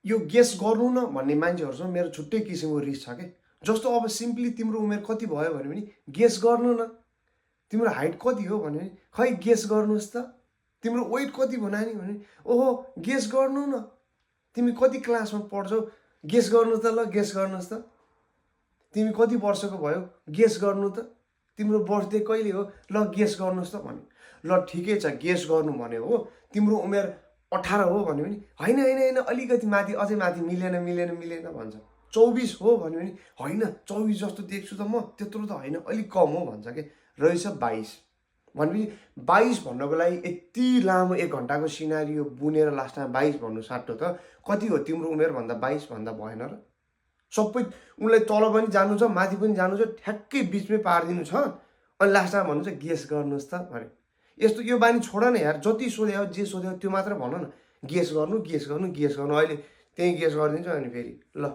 यो गेस गर्नु न भन्ने मान्छेहरूसँग मेरो छुट्टै किसिमको रिस छ के। जस्तो अब सिम्पली तिम्रो उमेर कति भयो भने पनि गेस गर्नु न। तिम्रो हाइट कति हो भन्यो भने खै गेस गर्नुहोस् त। तिम्रो वेट कति भयो नानी भने ओहो गेस गर्नु न। तिमी कति क्लासमा पढ्छौ गेस गर्नु त, ल गेस गर्नुहोस् त। तिमी कति वर्षको भयो गेस गर्नु त। तिम्रो बर्थडे कहिले हो ल गेस गर्नुहोस् त भन्यो। ल ठिकै छ गेस गर्नु भन्यो हो। तिम्रो उमेर 18 हो भन्यो भने होइन होइन होइन अलिकति माथि, अझै माथि, मिलेन मिलेन मिलेन भन्छ। 24 हो भन्यो भने होइन 24 जस्तो देख्छु त म, त्यत्रो त होइन अलिक कम हो भन्छ के। रहेछ 22 भनेपछि 22 भन्नको लागि यति लामो 1 घन्टाको सिनारियो बुनेर लास्टमा 22 भन्नु साट्टो त कति हो तिम्रो उमेर भन्दा 22 भन्दा भएन र। सबै उनलाई तल पनि जानु छ माथि पनि जानु छ, ठ्याक्कै बिचमै पारिदिनु छ, अनि लास्टमा भन्नु छ गेस गर्नुहोस् त भने। यस्तो यो बानी छोड न यार। जति सोध्यो जे सोध्यो त्यो मात्र भन न। गेस गर्नु गेस गर्नु गेस गर्नु। अहिले त्यही गेस गरिदिन्छु अनि फेरि ल।